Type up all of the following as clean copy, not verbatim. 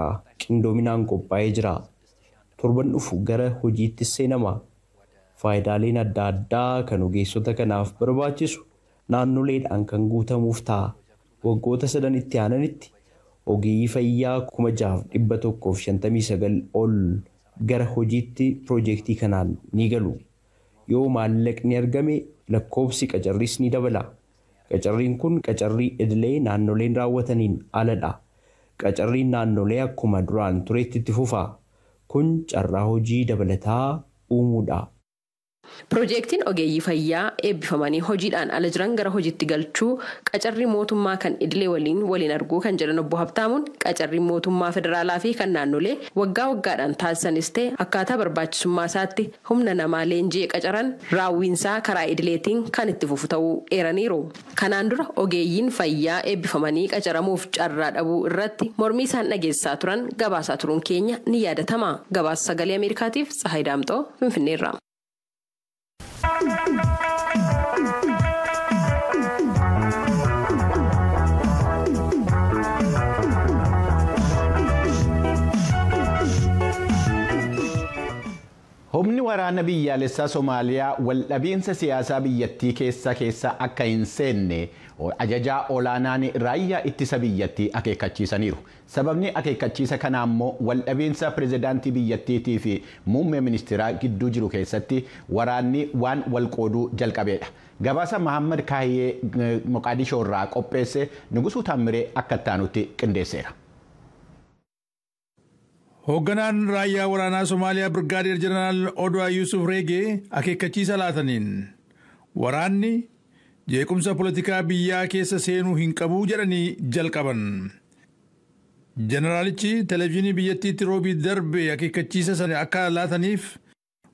irraa qindoominaan qophaa'ee jira. Torban dhufu gara hojiitti seenama. Faayidaaleen adda addaa kan ogeessota kanaaf barbaachisu naannoleedhaan kan guutamuuf ta'a. Waggoota sadan itti aananitti ogeeyyii fayyaa 6,159 ol gara hojiitti piroojeektii kanaan ni galu. Yoo maallaqni argame lakkoofsi qacarriis ni dabala. Qacarriin kun qacarrii idilee naannoleen raawwataniin aladha. Qacarriin naannolee akkuma duraan turetti itti fufa. Kun carraa hojii dabalataa uumuudha. Piroojeektiin ogeeyyii fayyaa eebbifamanii hojiidhaan ala jiran gara hojiitti galchuu qacarrii mootummaa kan idilee waliin waliin arguu kan jedhan obbo Habtaamuun qacarrii mootummaa federaalaa fi kan naannolee waggaa waggaadhaan taasisanis ta'e akkaataa barbaachisummaa isaatti humna namaa leenji'ee qacaran raawwiinsaa karaa idileetiin kan itti fufu ta'uu eeraniiru. Kanaan dura ogeeyyiin fayyaa eebbifamanii qacaramuuf carraa dhabuu irratti mormii isaan dhageessisaa turan gabaasaa turuun keenya ni yaadatama. Gabaasa sagalee Ameerikaatiif Tsahaay Daamxoo Finfinneerra. Humni waraana biyyaalessaa Somaaliyaa waldhabiinsa siyaasaa biyyattii keessa akka hin seenne ajajaa olaanaan raayyaa ittisa biyyattii akeekkachiisaniiru. Sababni akeekkachiisa kanaa immoo waldhabiinsa pirezidaantii biyyattiitii fi muummee ministeeraa gidduu jiru keessatti waraanni waan walqooduu jalqabeedha. Gabaasa Mahammad Kaayyee Moqaadishoo irraa qopheesse Nugusuu Taammiree akka itti qindeesseera. Hoogganaan raayyaa waraanaa Somaaliyaa Birgaadeer Jeneraal Odwaa Yuusuf Reegee akeekkachiisa laataniin waraanni jeequmsa poolitikaa biyyaa keessa seenuu hin qabu jedhanii jalqaban. Jeneraalichi televezyiinii biyyattiitti roobii darbe akeekkachiisa sana akka laataniif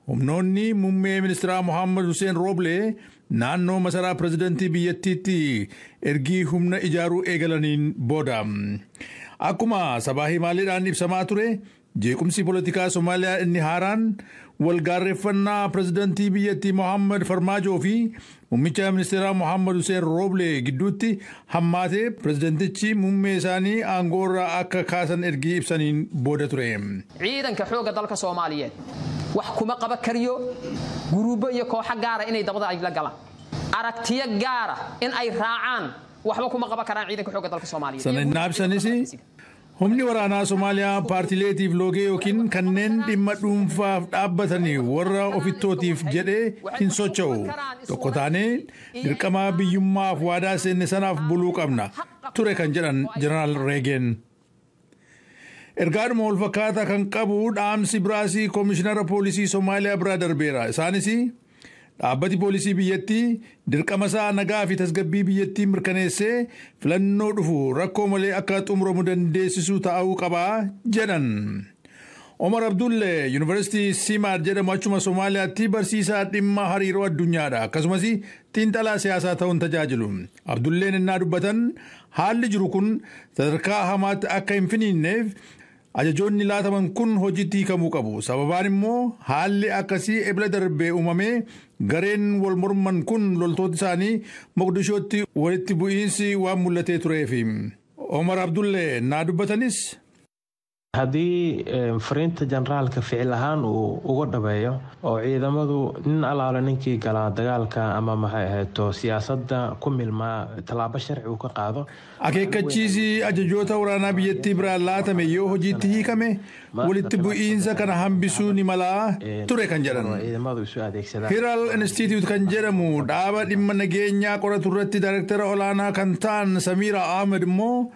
humnoonni muummee ministeeraa Mohaammed Hussein Rooblee naannoo masaraa pirezidantii biyyattiitti ergii humna ijaaruu eegalaniin booda. Akkuma sabaa himaaleedhaan ibsamaa ture jeequmsi poolitikaa Somaaliyaa inni haaraan walgaarreeffannaa pirezidantii biyyattii Mohaammed Farmaajoo fi muummicha ministeeraa Mohaammed Hussein Rooblee gidduutti hammaatee pirezidantichi muummee isaanii aangoo irraa akka kaasan ergii ibsaniin booda ture. Ciidanka xoogga dalka Soomaaliyeed wax kuma qaba kariyo guruubo iyo kooxo gaara inay dabada ay la galaan aragtiyo gaara in ay raacaan waxba kuma qaba karaan ciidanka xoogga dalka Soomaaliyeed. Sanadna ibsanis humni waraanaa Somaaliyaa paartileetiif loogee yookiin kanneen dhimma dhuunfaaf dhaabbatanii warra ofittootiif jedhee hin socho'u. Tokko taanee dirqama biyyummaaf waadaa seenne sanaaf buluu qabna ture kan jedhan Jeneraal Reegeen. Ergaadhuma walfakkaataa kan qabu dhaamsi biraasii koomishinara poolisii Somaaliyaa biraa darbeera. Isaanis dhaabbati poolisii biyyattii dirqama isaa nagaa fi tasgabbii biyyattii mirkaneessee filannoo dhufu rakkoo malee akka xumuramu dandeessisuu ta'uu qabaa jedhan. Omar Abdulle Yuunivarsiitii Simaad jedhamu achuma Somaaliyaatti barsiisaa dhimma hariiroo addunyaadha. Akkasumas xiinxalaa siyaasaa ta'uun tajaajilu. Abdulleen innaa dubbatan haalli jiru kun sadarkaa hamaatti akka hin finiinneef ajajoonni laataman kun hojiitti hiikamuu qabu. Sababaan immoo haalli akkasii ebla darbee uumamee gareen wal morman kun loltoota isaanii Moqdishootti walitti bu'iinsi waan mul'atee tureefi. Omar Abdullee naa dubbatanis. Haddii fariinta generaalka ficil ahaan uu uga dhabeeyo oo ciidamadu nin alaalo ninkii galaa dagaalka ama maxay ahayto siyaasadda ku milmaa tallaabo sharci uu ka qaado. Akeekkachiisii ajajoota waraanaa biyyattii biraan laatame yoo hojiitti hiikame walitti bu'iinsa kana hambisuu ni malaa ture kan jedhan. Ciidamadu isu adeegsadaan. Hiral Institute kan jedhamu dhaaba dhimma nageenyaa qoratu irratti daayirektara olaanaa kan ta'an Samiira Ahmed immoo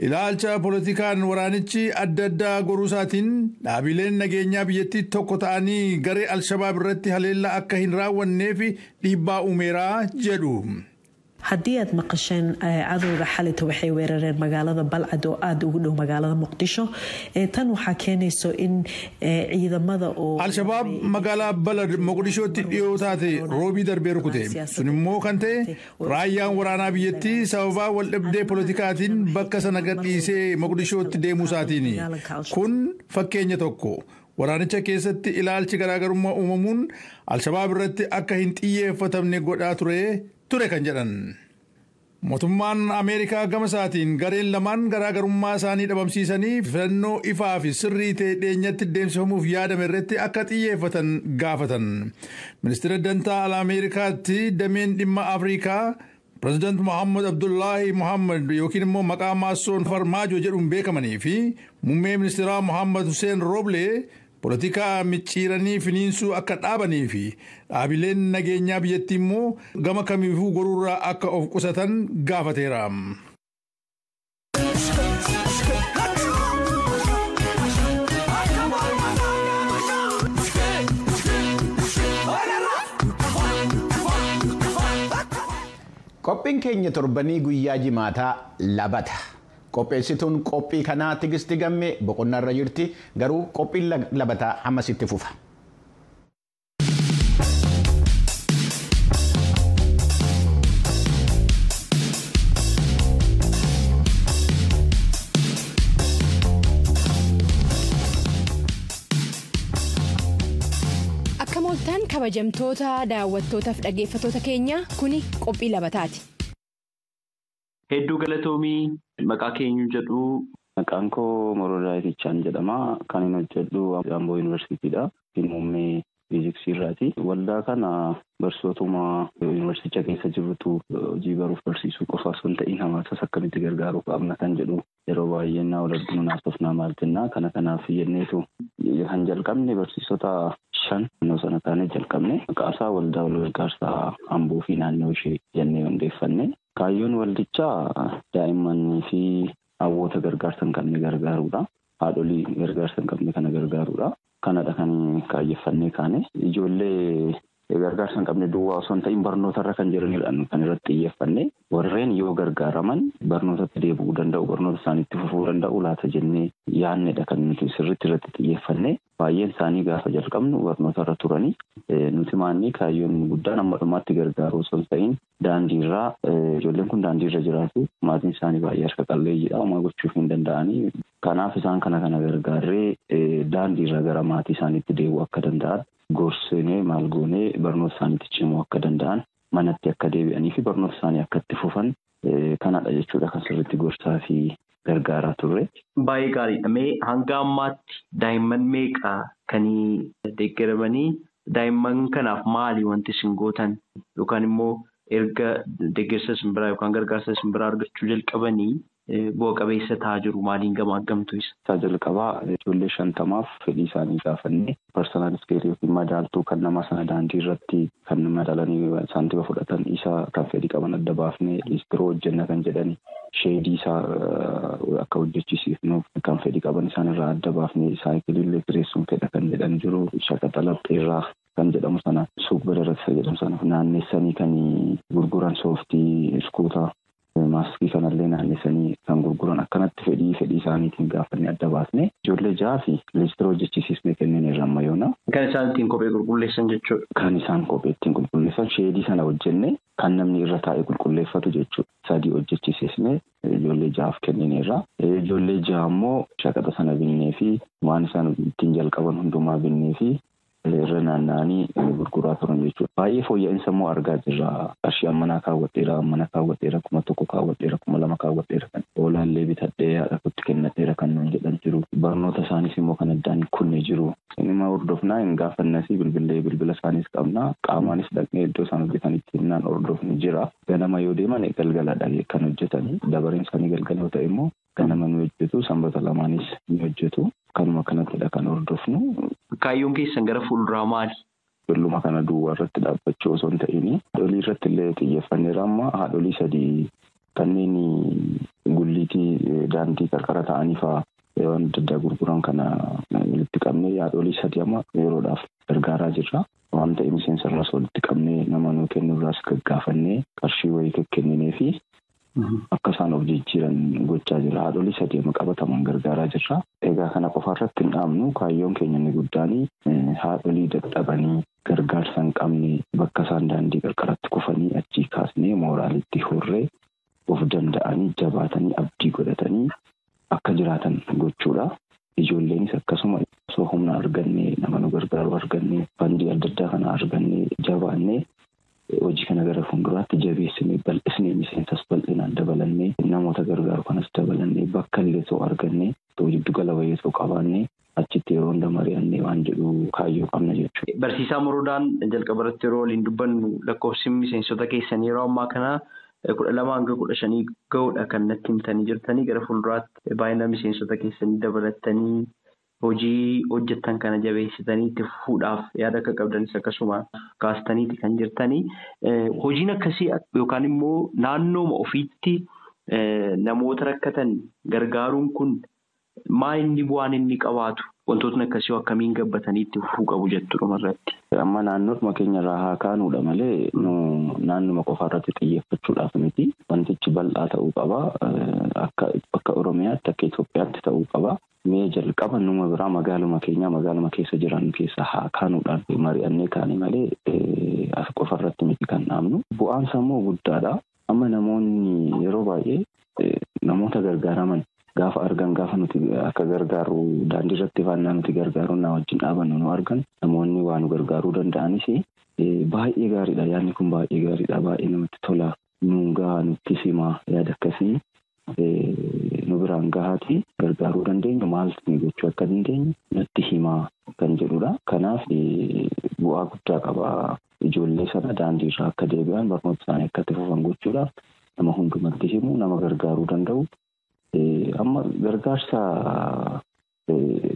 ilaalcha poolitikaan waraanichi adda addaa goruu isaatiin dhaabileen nageenyaa biyyattii tokko ta'anii garee Alshabaab irratti haleellaa akka hin raawwanneef dhiibbaa uumeeraa jedhu. Haddii aad maqasheen cadowga xalita waxay weerareen magaalada Balcad oo aada ugu dhow magaalada Muqdisho. Tan waxaa keenayso in ciidamada oo Alshabaab magaalaa Balad Moqdishootti dhiyoo taate roobii darbee rukute. Sun immoo kan ta'e raayyaan waraanaa biyyattii sababaa waldhabdee poolitikaatiin bakka sana gadhiisee Moqdishootti deemuu isaatiini. Kun fakkeenya tokko. Waraanicha keessatti ilaalchi garaagarummaa uumamuun Alshabaab irratti akka hin xiyyeeffatamne godhaa ture kan jedhan. Mootummaan Ameerikaa gama isaatiin gareen lamaan garaagarummaa isaanii dhabamsiisanii filannoo ifaa fi sirrii ta'e dhiyeenyatti deemsifamuuf yaadame irratti akka xiyyeeffatan gaafatan. Ministeera Dantaa Alaa Ameerikaatti dameen dhimma Afrikaa Pireezidaant Mohaammed Abdullaahi Mohaammed yookiin immoo maqaa maassoon Farmaajo jedhuun beekamanii fi muummee ministeeraa Mohaammed Hussein Rooblee poolitikaa micciiranii finiinsuu akka dhaabanii fi dhaabileen nageenyaa biyyattii immoo gama kamiifuu goruurraa akka of qusatan gaafateera. Qophiin keenya torbanii guyyaa jimaataa labata. Qopheessituun qophii kanaa Tigisti Gammee boqonnaarra jirti. Garuu qophiin labataa hammasitti fufa. Akka mooltaan kabajamtoota daawwattootaaf dhaggeeffattoota keenya kuni qophii labataati. Hedduu galatoomii maqaa keenyu jedhu. Maqaan koo Morodaa Itichaan jedhama. Kan inni hojjedhu Amboo Yuunivarsiitiidha. Muummee fiiziksii irraati. Waldaa kana barsiisotuma yuunivarsiiticha keessa jirutu hojii baruuf barsiisuu qofa osoo hin ta'in hawaasas akkamitti gargaaruu qabna kan jedhu yeroo baay'ee naa wal arginu naasofnaa maal jennaa kana kanaaf jenneetu kan jalqabne barsiisota 5 naannoo sana taanee jalqabne maqaasaa waldaa wal gargaarsaa Amboo fi naannoo ishee jennee hundeeffanne. Kaayyoon waldichaa daa'immanii fi hawwoota gargaarsa hin qabne gargaaruudha. Haadholii gargaarsa hin qabne kana gargaaruudha. Kanadha kan kaayyeffannee kaane. Ijoollee gargaarsa hin qabne duwwaa osoo hin ta'in barnootarra kan jiranidha kan irratti xiyyeeffanne. Warreen yoo gargaaraman barnootatti deebi'uu danda'u, barnoota isaaniitti fufuu danda'u laata jennee yaannedha kan nuti sirriitti irratti xiyyeeffanne. Baay'een isaanii gaafa jalqabnu barnootarra turanii nuti maanni kaayyoon guddaan amma dhumaatti gargaaruu osoo hin ta'in daandiirraa ijoolleen kun daandiirra jiraatu maatiin isaanii baay'ee harka qalleeyyiidha homaa gochuuf hin danda'anii. Kanaaf isaan kana gargaarree daandiirra gara maatii isaaniitti deebi'uu akka danda'an gorsinee maal goonee barnoota isaaniitti cimuu akka danda'an manatti akka deebi'anii fi barnoota isaanii akka itti fufan kanadha jechuudha kan sirriitti gorsaa fi gargaaraa turre. Baay'ee gaariidha. Mee hanga ammaatti daa'imman meeqa kan deeggaramanii daa'imman kanaaf maali wanti isin gootan yookaan immoo erga deeggarsa isin biraa yookaan gargaarsa isin biraa argachuu jalqabanii bu'a qabeessa ta'aa jiru maaliin gamaagamtu isa? Isaa jalqabaa ijoollee 50 fedhii isaanii gaafannee parsonaal iskeelii yookiin madaaltuu kan nama sana daandii irratti kan madaalanii saantima fudhatan isa kan fedhii qaban adda baafnee liistiroo hojjenna kan jedhani sheedii isaa akka hojjechisiifnuuf kan fedhii qaban isaan irraa adda baafnee saayikilii kireessuun fedha kan jedhan jiru shaqaxa lapheerraa kan jedhamu sana suuq badarratti jedhamu sana naanneessanii kan gurguran sooftii iskuutaa. Maaskii kanallee naannesanii kan gurguran akkanatti fedhii isaaniitiin gaafannee adda baasne ijoollee 6 fi liistiroo hojjechisiisnee kenneen irra ammayyoona. Kan isaan ittiin kophee qulqulleessan jechuudha. Kan isaan kophee ittiin qulqulleessan sheedii sana hojjenne kan namni irra taa'ee qulqulleeffatu jechuudha. 3 hojjechisiisnee ijoollee 6 kenneen irra. Ijoollee 6 immoo shaqaxa sana binnee fi waan isaan ittiin jalqaban hundumaa binnee fi irra naanna'anii gurguraa turan jechuudha. Baay'ee fooyya'insa immoo argaa jirra. Qarshii ammanaa kaawwadheera, ammana kaawwadheera, 1000 kaawwadheera, 2000 kaawwadheera kan oolaallee bitadhee haadha kootti kennadheera kan nuun jedhan jiru. Barnoota isaaniis immoo kan addaan kunne jiru. Inni hordofnaa hin gaafannasi bilbila isaaniis qabna. Qaamaanis dhaqnee iddoo isaan hojjetanitti himnaan hordofni jira. Ganama yoo deeman galgaladha kan hojjetanii. Dabareen isaanii galgala yoo ta'e immoo ganama ni hojjetu, sanbata lamaanis ni hojjetu. Kanuma kanattidha kan hordofnu. Kaayyoon keessan gara fuulduraa maali? Ijoolluma kana duwwaa irratti dhaabbachuu osoo hin ta'in haadholii irratti illee xiyyeeffanneera amma haadholii 3 kanneen gulliitii daandii qarqara ta'anii fa'aa waan adda addaa gurguran kana walitti qabnee haadholii 3 amma yeroodhaaf gargaaraa jirra. Waan ta'e miseensa irraas walitti qabnee nama nuu kennu irraas gaggaafannee qarshii wayii kenninee fi akka isaan of jijjiiran gochaa jira. Haadholii 3 amma qabataman gargaaraa jirra. Egaa kana qofa irratti hin dhaabnu kaayyoon keenya inni guddaan haadholii dadhabanii gargaarsa hin qabne bakka isaan daandii qarqaratti kufanii achii kaasnee mooraalitti horree of danda'anii jabaatanii abdii godhatanii akka jiraatan gochuudha. Ijoolleenis akkasuma osoo humna arganne nama nu gargaaru arganne fandii adda addaa kana arganne jabaannee Hojii kana gara fuulduraatti jabeessinee bal'isnee miseensas bal'inaan dabalannee namoota gargaaru kanas dabalannee bakka illee too argannee giddu gala wayii too qabaannee achitti yeroo hunda mari'annee waan jedhu kaayyoo qabna jechuudha. Barsiisaa Moroodaan jalqaba irratti yeroo waliin dubbannu lakkoofsi miseensota keessanii yeroo ammaa kana 12 hanga 15 gahuudha kan natti himtanii jirtanii gara fuulduraatti baay'ina miseensota keessanii dabalattanii hojii hojjettan kana jabeessitanii itti fufuudhaaf yaada akka qabdanis akkasuma kaastaniiti kan jirtanii. Hojiin akkasii yookaan immoo naannooma ofiitti namoota rakkatan gargaaruun kun maa inni bu'aan inni qabaatu wantootni akkasii akkamiin gabbatanii itti fufuu qabu jettu dhumarratti. Amma naannoodhuma keenyarraa haa kaanuudha malee naannuma qofaarratti xiyyeeffachuudhaaf miti. Wantichi bal'aa ta'uu qaba. Akka Oromiyaatti akka Itoophiyaatti ta'uu qaba. Mee jalqaba numa biraa magaaluma keenyaa magaaluma keessa jiran keessa haa kaanuudhaan mari'annee kaane malee as qofarratti miti kan dhaabnu. Bu'aan sammuu guddaadha. Amma namoonni yeroo baay'ee namoota gargaaraman gaafa argan gaafa nuti akka gargaaru daandii irratti faannaa nuti gargaaru na wajjin dhaabannu nu argan namoonni waa nu gargaaruu danda'anis baay'ee gaariidha. Yaadni kun baay'ee gaariidha. Baay'ee namatti tola. Nuun gahaa nutti simaa yaada akkasii nu biraan gahaati gargaaruu dandeenyu maaltu gochuu akka dandeenyu nutti himaa kan jedhudha. Kanaaf bu'aa guddaa qaba. Ijoollee sana daandii irraa akka deebi'an barnoota isaanii akka itti fufan gochuudhaaf nama hundumatti himu nama gargaaruu danda'u. Amma gargaarsa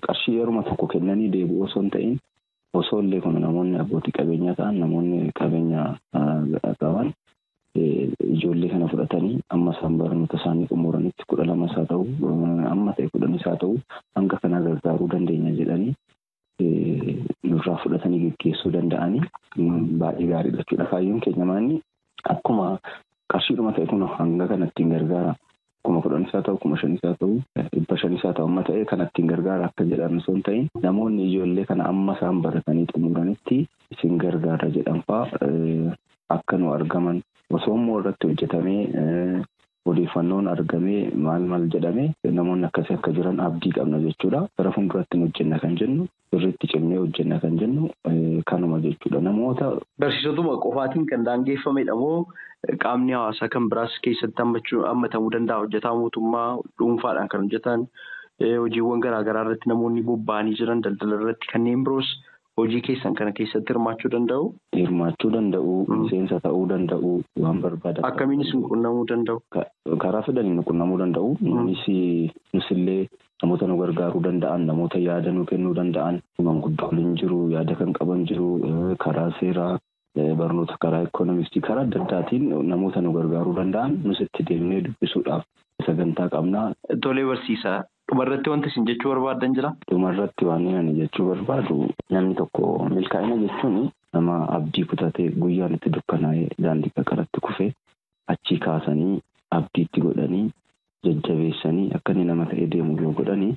qarshii yeruma tokko kennanii deebi'u osoo hin ta'in osoo illee kun namoonni abbootii qabeenyaa ta'an namoonni qabeenya qaban ijoollee kana fudhatanii amma isaan barnoota isaanii xumuranitti 12 isaa ta'u amma ta'e 10 isaa ta'u hanga kanaa gargaaruu dandeenya jedhanii nurraa fudhatanii geggeessuu danda'anii baay'ee gaariidha jechuudha. Kaayyoon keenya maanni akkuma qarshiidhuma ta'e kun hanga kanattiin gargaara. 10,000 isaa ta'u, 5,000 isaa ta'u, 500 isaa ta'u amma ta'e kanattiin gargaara akka jedhan osoo hin ta'in namoonni ijoollee kana amma isaan baratanii xumuranitti isin gargaara jedhan fa'aa akka nu argaman osoo immoo irratti hojjetamee odeeffannoon argamee maal maal jedhamee namoonni akkasii akka jiran abdii qabna jechuudha. Gara fuulduratti hojjenna kan jennu sirriitti cimnee hojjenna kan jennu kanuma jechuudha. Namoota barsiisotuma qofaatiin kan daangeffamedha moo qaamni hawaasaa kan biraas keessatti hammatamuu danda'a? Hojjetaa mootummaa dhuunfaadhaan kan hojjetan hojiiwwan garaagaraa irratti namoonni bobba'anii jiran daldala irratti kanneen biroos hojii keessan kana keessatti hirmaachuu danda'u? Hirmaachuu danda'u, miseensa ta'uu danda'u, waan barbaadan. Akkamiin isin qunnamuu danda'u? Karaa fedhaniin nu qunnamuu danda'u. Nunis namoota nu gargaaruu danda'an, namoota yaada nu kennuu danda'an, manguddooliin jiru, yaada kan qaban jiru, karaa seeraa, barnoota karaa ikoonomiksii, karaa adda addaatiin namoota nu gargaaruu danda'an nus itti deemnee dubbisuudhaaf sagantaa qabna. Tolee barsiisaa. Dhumarratti wanti isin jechuu barbaaddan jira? Dhumarratti waan ani jechuu barbaadu namni tokko milkaa'ina jechuun nama abdii kutatee guyyaan itti dukkanaa'ee daandii qarqaratti kufee achii kaasanii abdiitti godhanii jajjabeessanii akka inni nama ta'ee deemu yoo godhanii